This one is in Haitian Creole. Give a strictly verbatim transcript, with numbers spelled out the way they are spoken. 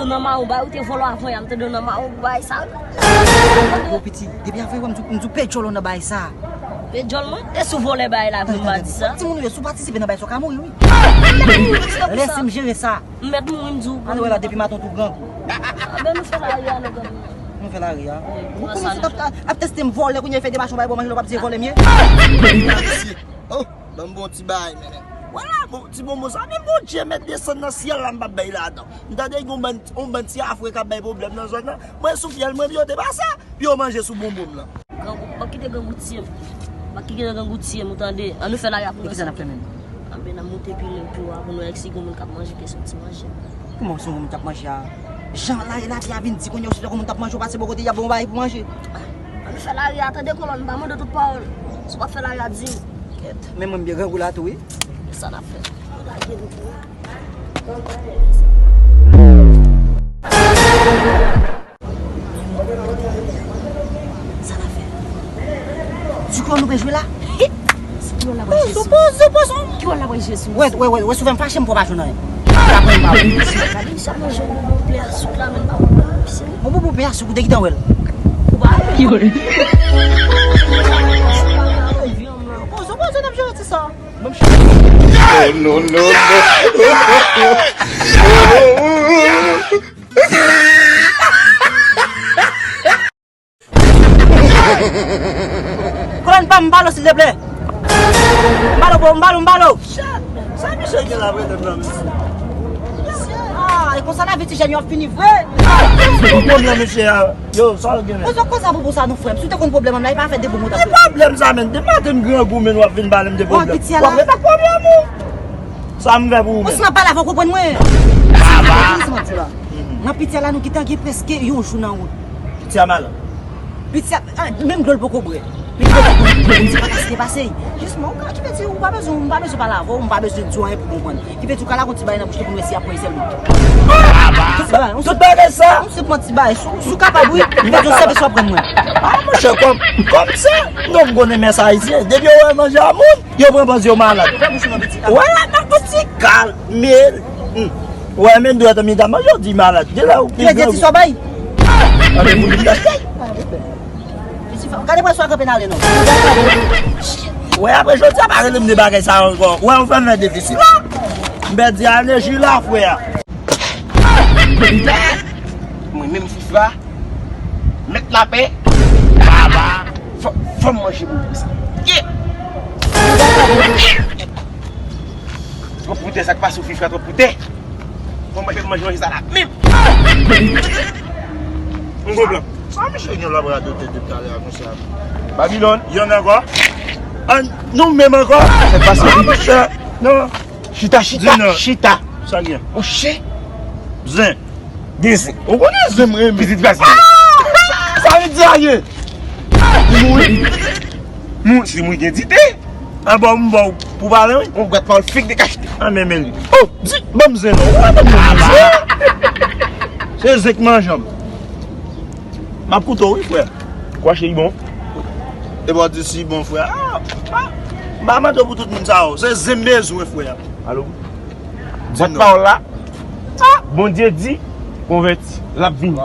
Nan mawon, bay ou te vòlò avan yè, m tande w nan mawon pou bay sa. Bon, piti, depi avè wè m di w, m di w pe djòl ou nan bay sa. Pe djòl mwen? E sou vòlè bay la pou m pa di sa. Timoun ou yo, si w patisipe nan bay sa, w ka mouri, wi. Lèse m jere sa. M mèt mouri, m di w. Ann wè la, depi maten w tou grangou. Ben nou fè lari a, non, grangou. Nou fè lari a. Ou kòmanse ap, ap, ap teste m vòlè, kounye a fè demach yon bay bò manje, lè w p ap di se vòlè m ye. Oh, ban m bon ti bagay, mennen. Vwala, bon, ti bonbon sa, menm Bondye mèt desann nan syèl la, m p ap bay ladan. M tande gen yon bann, yon bann ti afre k ap bay pwoblèm nan zòn nan. Mwen sou fyèl, mwen, yo te pase, pou yo manje sou bonbon m nan. Grangou, pa kite grangou tiye m. Pa kite grangou tiye m, ou tande? Ann nou fè lari a pou nou. E kisa n ap fè menm? Anben, n ap moute pi lwen, pi wo a pou nou wè si gen moun k ap manje, ke se yon ti manje. Kòman se yon moun k ap manje a? Jan la, lavi a vin di kounye a, ou si te konn moun t ap manje, ou pase bò kote, y ap ba w yon bagay pou manje. Ann nou fè lari a, tande kolòn, m pa mande w tout pawòl. Si w pa fè lari a, di m. Kèt, men mwen m byen grangou la tou, wi. Sa n ap fè? Nou lage nou tou. Sa n ap fè? Di ki wòl nou pral jwe la? Ki wòl la pral jwe sou? Poze, poze. Ki wòl la pral jwe sou? Wè, wè, wè, wè, souvè m fache m pran pa jwenn anyen. Sa pran pa. Gade sa manje yon bonbon pè a souk la, men pa konn pran pisye. Bon, bonbon pè a souk, ou te gentan wè l. Ou pa wè? Poze, poze, n ap jere ti sa. Oh, no, no, no. Kolòn pa m, m pale w, silteplè. M pale w, bro, m pale w, m pale w. Sa misye gen la, vre, menm nan, mesye? Ah, e konsa lavi ti jèn yo ap fini vre. Ki pwoblèm, mesye a? Yo, sa w gen menm? Poze, koze a pwopo sa non, frè m. Si w te konn pwoblèm an la, e pa fè de bon mout ap fè. Ki pwoblèm sa, menm? Depi maten m grangou, menm w ap vin pale m de pwoblèm. Piti a la. W ap ret ak pwoblèm ou. Sa m fè pou ou menm? Ou si m ap pale avè w, konprann mwen. Sa va. Sa m di la. Nan piti a la, nou gentan gen prèske yon jou nan wout. Piti a malad. Piti a, ah, menm dlo l poko bwè. Piti a poko bwè, m di pa kaste pase. Jisman, ou ka, ki vle di, ou pa bezwen, m pa bezwen pale avè w, m pa bezwen di w anyen pou konprann. Ki vle di ou ka lage yon ti bagay nan bouch li pou nou wè si y ap kwè sèlman. Tout bagay, tout bagay sa. Yon senp ti bagay. Si w, si w kapab, wi. Ki vle di yon sèvis w ap rann mwen. Ah, monchè, kòm, kòm se, non, m konnen mès ayisyen. Depi yo wè manje a moun, yo pran pòz yo malad. Fè bouch ou nan piti a. Wè, nan piti kal, men, hmm. Wè, men dwèt an mitan manje, yo di malad. Gen lè ou gen grangou. Ki vle di ti sòbay? Gade mwen swa kanpe n ale non. Wè, apre jodi a pa rele m de bagay sa ankò. Wè, ou fè m fè defisi la. M pèdi eneji la, frè. Mwen menm Fifra, mèt lapè, baba, fò, fò m manje bonbon sa. Yeah! Twòp poutè, sa k pase w Fifra, twòp poutè. Mwen manje, manje, manje sa la menm. Yon gwo blan. Sa misye gen la pou radote depi talè a konsa? Babilòn. Yon ankò. An, nou menm ankò. Sa k pase? Ah, monchè. Non. Chita, chita, chita. Sa gen? Monchè. Zen. Gen zen. Ou konnen zen m renmen. Pitit baz. Ah! Sa vle di a ye. Ou mouri. Moun, si mouri gen dite. An bon, m bon, pou pale, wi. On bwat pawòl fik de kachte. An men, men. Oh, di, ban m zen non. Ou pa ban m zen. Se zen k manje m. M ap koute w, wi, frè. Kwa cheri bon? E bò di si bon, frè. Ah, ah, m pa mande w pou tout moun sa yo. Se zen m bezwen, frè. Alo? Di non. Pòt pawòl la. Ah! Bondye di, konvèti, l ap vini.